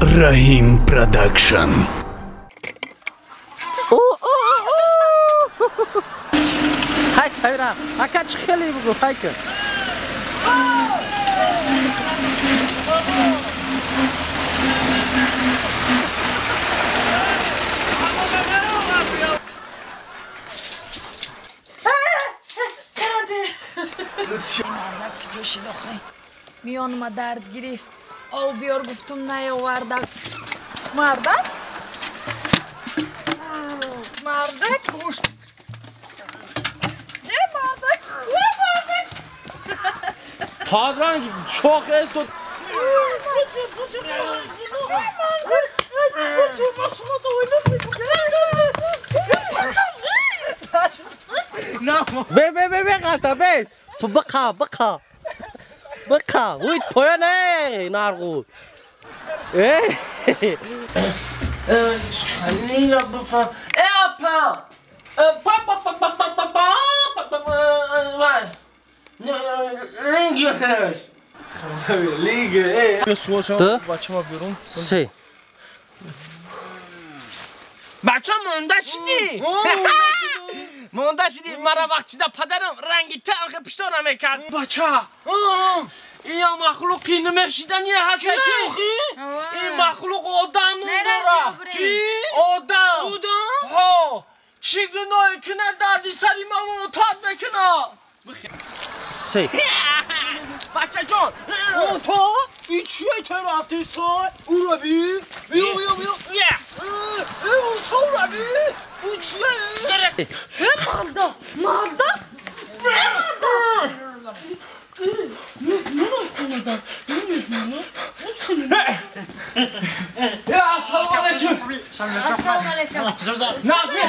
Раҳим Продакшн. Хай тайра, ака чӣ хеле бугу, хайка. Мардак куҷо шид охи? Миёнма дард гирифт. Ов биёр гуфтум, наёвардак. Мардак? Мардак гӯшт. Э, мардак! Э, мардак! Падранг чоқ эст. Бе бе бе бе қалта бес. Ту бқа бқа. Бқа. Уй поя не нарғу. Э. Ханина бифа. Э апа. Па па па па па па па па па. Лингеш. Лиге. Ту? Бачама берун. Се. Бача монда шидӣ? Монда шидӣ. Мара вақт падарам ранги талхи пиштора мекард. Бача. Ин махлуқи намешидани ҳаста ки. Ин махлуқ одам ном дора. Чӣ? Одам. Одам? Ҳо. Чӣ гуноҳе кунад дарди сари маро тад мекунад? Се. Бачаҷон. То? Ин чие ки рафти сой? Уро би? Биё биё биё. Э, то уро би? Ӯ чие? Э, марда! Марда! Э, марда! Я ассалому алайкум. Ассалому алайкум. Назир.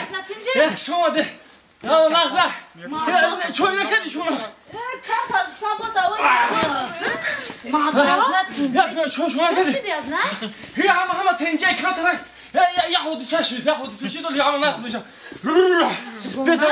Яхши омадӣ. Нағза. Чой накардӣ шумо? Чой шумо накардӣ? Чӣ аз на? Ҳама ҳама тенҷаи камтарак. Я ҳодиса шуд, я ҳодиса шуд, оли ҳама нақл мешавад. Беза.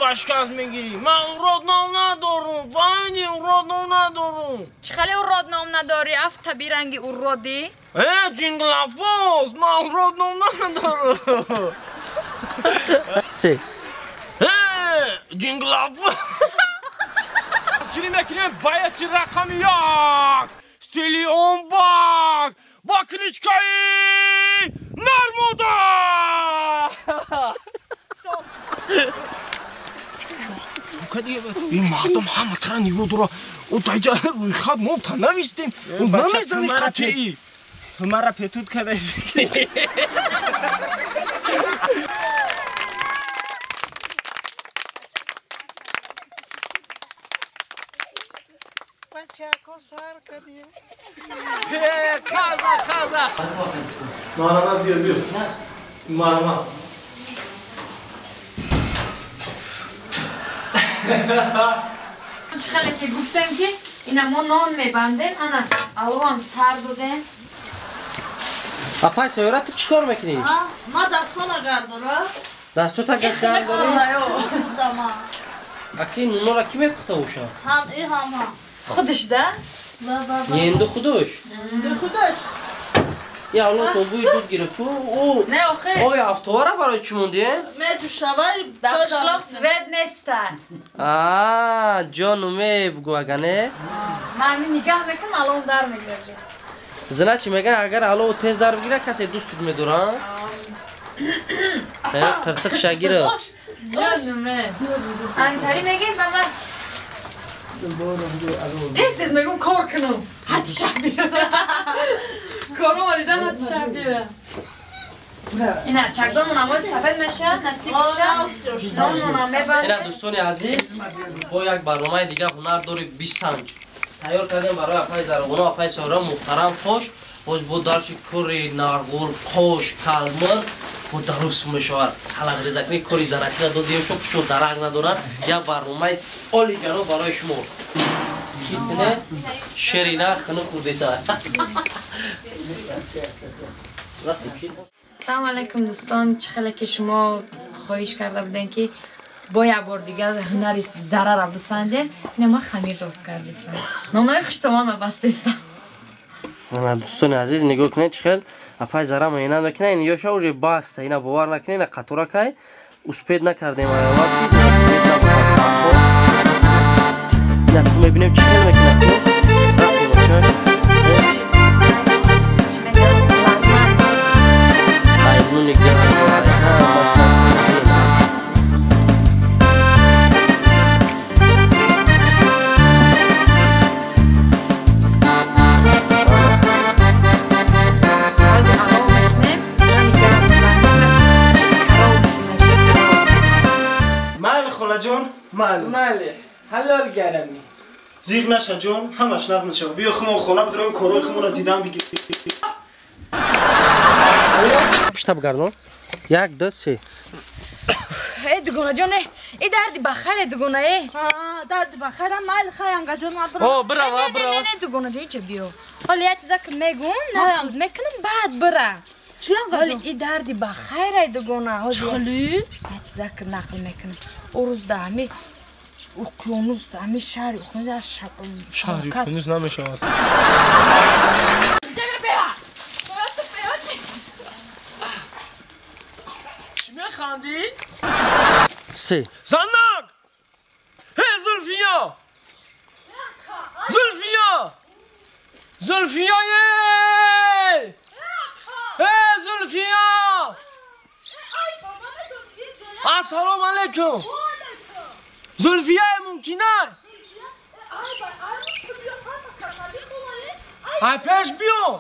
Башкас мегирӣ. Ман урод ном надорум. Фаҳмидӣ? Урод ном надорум. Чӣ хеле урод ном надорӣ? Афтаби ранги уродӣ? Э, ҷинглафоз, ман урод ном надорум. Се. Э, ҷинглафоз. Гирӣ мекунем баяти рақами як. Стили онбак. Бо кличкаи Нармода. Ин мардум ҳама тара нигоҳ дора. О даҷа рӯйхат мо та навистем. О намезани қатъӣ. Мара петуд кадай. Бачако сар кадим. Қаза, қаза. Марама биё, биё. Марама. Чӣ хеле ки гуфтем ки ина мо нон мебандем, ана аловам сар додем. Апай Сайёра, ту чӣ кор мекунӣ? Ма дастона гардора. Дастото гардорӣ? Аки нонора ки мепухта боша? Ҳам и ҳама. Худаш да? Енду худаш? Худаш. Я алло бӯи дуд гирифт. О, Не охи. Ой, автовара барои чӣ монди? Меҷӯшавай. Дар қишлоқ свет неста. Аа, ҷону ме бугу ага не? Ман ҳамин нигаҳ мекунам, аловам дар мегирад. Зина чӣ мегӯяд, агар алову тез дар бигирад, касе дӯстут медорад? Қиртиқ шагирад. Ҷону ме. Ҳаминтари мегӯем ба ман. Тез тез мегӯм кор кунам. Ҳад шаб биёра. Кором дидан ҳад шаб биёра. Ина чакдонмон амои сафед меша, насиб меша. Нонмонам мебандем. Ина дӯстони азиз, бо як барномаи дига ҳунар дори бисанҷ тайёр кардем барои апаи Зарғуно, апаи Соҳира муҳтарам хош. Боз бо дарши кори нарғул, қош, калмир бо дарус мешавад. Салат резакни кори заракина додем, ки пучо дарак надорад. Як барномаи оли ҷаноб барои шумо. Хитне шерина хину хурдеса. Салом алейкум дӯстон, чӣ хеле ки шумо хоҳиш карда будем ки бо як бор дигар ҳунари зарара бисанҷем, ина ман хамир рост кардистам. Нонои хуштомонро бастистам. Дӯстони азиз, нигоҳ кунед чӣ хел апаи Зара меҳнат мекунад. Ин ёша уже баста, ина бовар накунед, ина қатора кай успед накардем, ина ку мебинем чӣ хел мекунад. Ку рафтем очаш. ماله حلال گرمی زیغ نشه جان، همش نقل میشه. بیا خمون خونه بدرم کارای خمون رو دیدم بگی. پشت بگردون. 1 2 3. ای دگونه جان، ای دردی بخیر دگونه ای. ها درد بخیر مال خیر جان ما برو. او برو برو. نه نه دگونه جان چه بیو. حالا یه چیزا که میگم نه میکنم بعد برا. چرا ولی ای دردی بخیر ای دگونه. چخلی؟ یه چیزا که نقل میکنم. او روز ده اقیانوس همین شهر اقیانوس از شهر اقیانوس نمیشه اصلا. چی میخندی؟ سه زنک هی زلفیا زلفیا زلفیا هی زلفیا. السلام علیکم. زلفیه ممکنه؟ ای پیش بیو.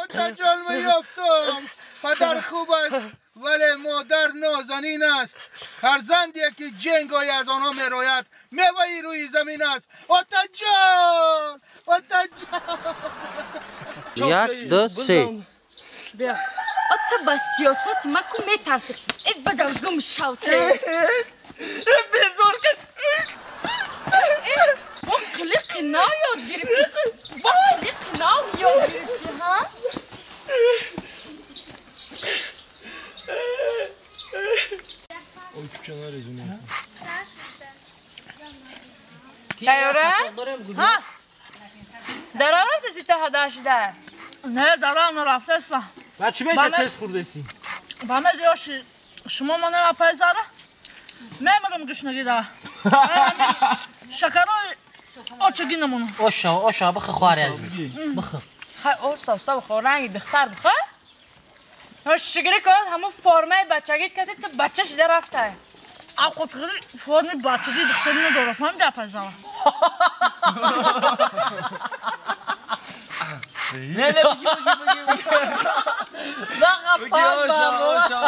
تجلوه یافتم. پدر خوب است ولی مادر نازنین است. هر زندی که جنگای از آنها میروید میوه روی زمین است. آتجان آتجان. 1 2 3 بیا. Ту ба сиёсати ма ку метарсӣ. Э бадам гум шав ту. Безор кард. Бо қилиқи нав ёд гирифтӣ. Бо қилиқи нав ёд гирифтӣ, ҳа? Сайёра? Ҳа? Дарав рафтаси та ҳадашида? Не, дарав нарафтаста. Ба чӣ мета тез хӯрдеси? Ба медиёши шумо монем апай Зара? Мемирам гушнагида. Шакарои очаги намонам. Оша, оша, бихӯ хоҳари азиз. Бихӯ. Хай, оста, оста бихӯ, ранги духтар бихӯ. Шукри кунад ҳамон формаи бачагит кардӣ, ту бача шида рафтай. Авқотхӯрӣ форми бачагии духтари надорад, фаҳмиди апай Зара? Не, не, бигӣ, бигӣ, бигӣ. Бигӣ, оша, оша.